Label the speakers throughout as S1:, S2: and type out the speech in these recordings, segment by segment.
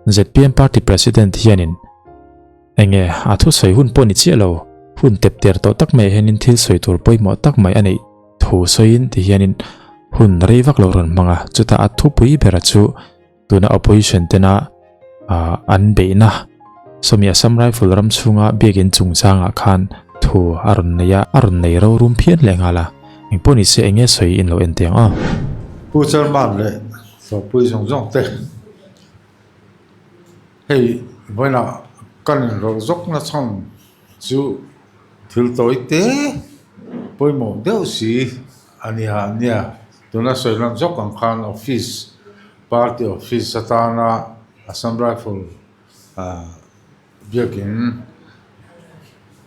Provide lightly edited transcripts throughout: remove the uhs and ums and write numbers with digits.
S1: ZPM party president hianin enge a thusawi hun pawh ni chiah lo, hun tep ter tawh tak mai ah hianin thil sawi tur pawimawh tak mai a neih thu sawiin ti hianin hun rei vak lo rawn hmang a, chutah a thupui bera chu tuna opposition tena an beihna sawmi Assam Rifle ram chhunga biakin chungchangah khan thu a rawn nei a, a rawn nei rorum phian leh nghal a, engpawh ni se enge sawi in lo en teh ang aw.
S2: Pu Chairman leh Hlawhpui zawng zawng te hei vawiinah kan inrawlh zawkna chhan chu thil tawi te pawimawh deuh si a nia a nia tuna sawi lan zawk ang khan office party office atana Assam Rifle ah biakin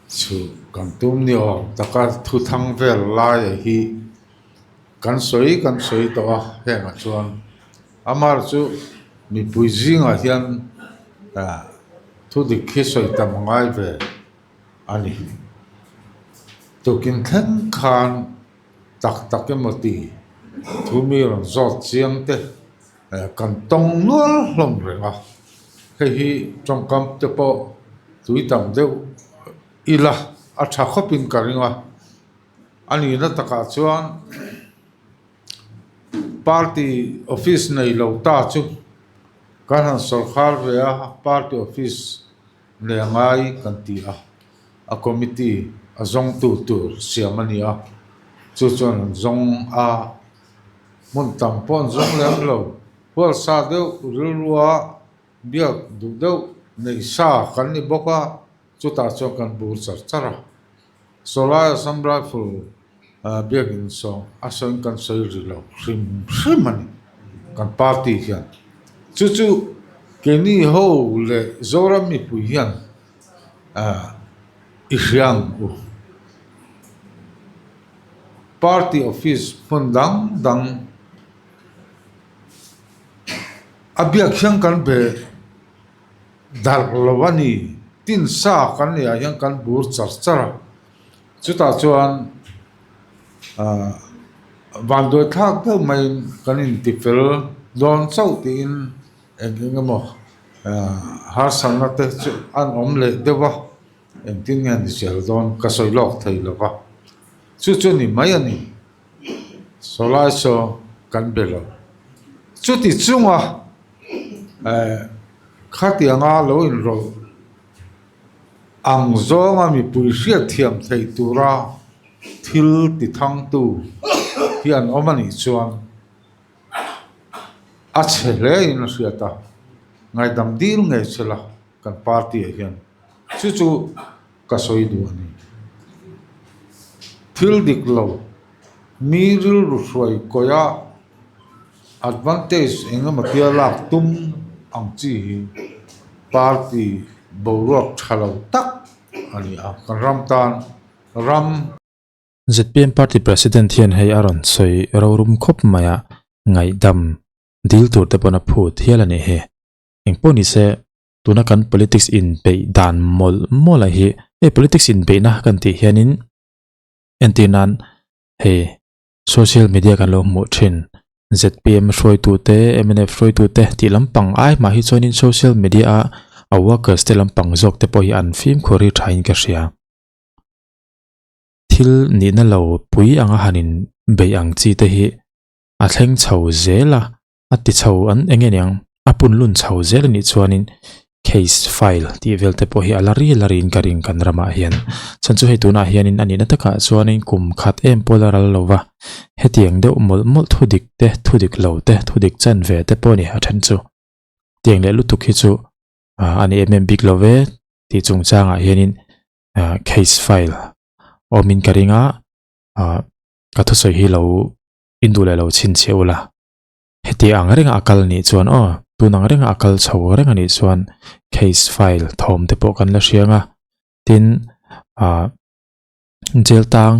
S2: chhuh kan tum ni awm taka thu thang vel lai a hi. Kan sawi kan sawi tawh a hengah chuan amar chu mipui zingah hian ah thu dik hi sawi tam ngai ve a ni. Tukin thleng khan tak tak emaw ti thu mi rawn zawt chiang te kan tawng nual hlawm reng a, hei hi tawngkam te pawh tui tam deuh ila a tha khawpin ka ring a. A nihna takah chuan party office nei lo ta chu kan han sawrkhar ve a, party office nei a ngai kan ti a, a committee a zawng tu tur siam a ni a, chu chuan an zawng a, hmun tam pawh an zawng lem lo, hualsa deuh rilrua biak duh deuh neih sa kan ni bawk a, chutah chuan kan bur char char a. Sawlai Assam Rifle biakin saw a sawiin kan sawi ri lo hrim hrim a ni kan party hian. Chu chu keini ho leh Zoram mipui hian i hria ang u. Party office hmun dang dang a biak hian kan be Darh lo a ni. Tin sa kan neih ah hian kan bur char char a, chutah chuan ahh vanduai thlak deuh maiin kan intifel dawn chauh tiin eng eng emaw ahh harsatna te chu an awm leh deuh a, engtin nge ni zel dawn ka sawi lawk thei lo va, chu chu ni mai a ni. Sawlai saw kan be lo. Chuti chunga. Eh, khatianga lo inrawlh ang zawnga mipui hriatthiam theih tura thil ti thangtu hi an awm a nih chuan a chhe hle in a hriat a, ngaihdam dil ngei che la kan party ah hian chu chu ka sawi duh a ni. Thil dik lo mi rilru hruai kawia. Advantage eng emaw tia lak tum ang chi hi party boruak tha lo tak a ni a, kan ram tan ram.
S1: Zpm party president hian hei a rawn sawi rorum khawp mai a, ngaihdam dil tur te pawn a phut hial a nih hi. Engpawh ni se, tuna kan politics inbeih dan mawlh mawlh a hi, hei politics inbeihna kan tih hianin entir nan hei Social media kan lo hmuh thin. Zpm hruaitute, mnf hruaitute tih lampang ai mah hi chuanin social media a a workers te lampang zawk te pawh hi an fimkhur hi thain ka hria. Thil nihna lo pui anga han in beih ang chi te hi a thleng chho zel a, A ti chho an eng nge niang? A pun lun chho zel a nih chuanin case file tih vel te pawh hi a la ri la riin ka ring kan ramah hian. Chhan chu hei tunah hianin a nihna takah chuanin kum khat em pawh la ral lo va, hetiang deuh mawlh mawlh thu dik te, thu dik lo te, thu dik chan ve te pawh a ni a then chu. Tiang leh lutuk hi chu a ni em em bik lo ve tih chungchangah hianin case file awmin ka ring a, ka thusawi hi lo induh leh lo chhinchhiah ula. Heti ang renga a kal nih chuan aw, tun ang renga a kal chho reng a nih chuan case file thawm te pawh kan la hriang a, tin ah jail tang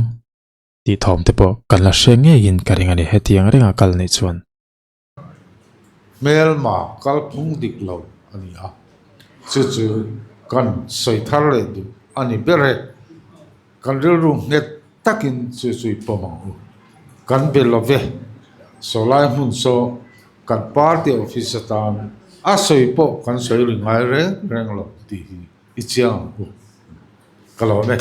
S1: tih thawm te pawh kan la hre ngeiin ka ring a ni heti ang renga a kal nih chuan.
S2: Hmelma kalphung dik lo a ni a, chu chu kan sawi thar leh duh a ni ber e. Kan rilru nghet takin chu chu i pawm ang u. Kan be lo ve. Sawlai hmun saw kan party office atan A sawi pawh kan sawi ri ngai reng reng lo tih hi i chiang ang u. Ka lawm e.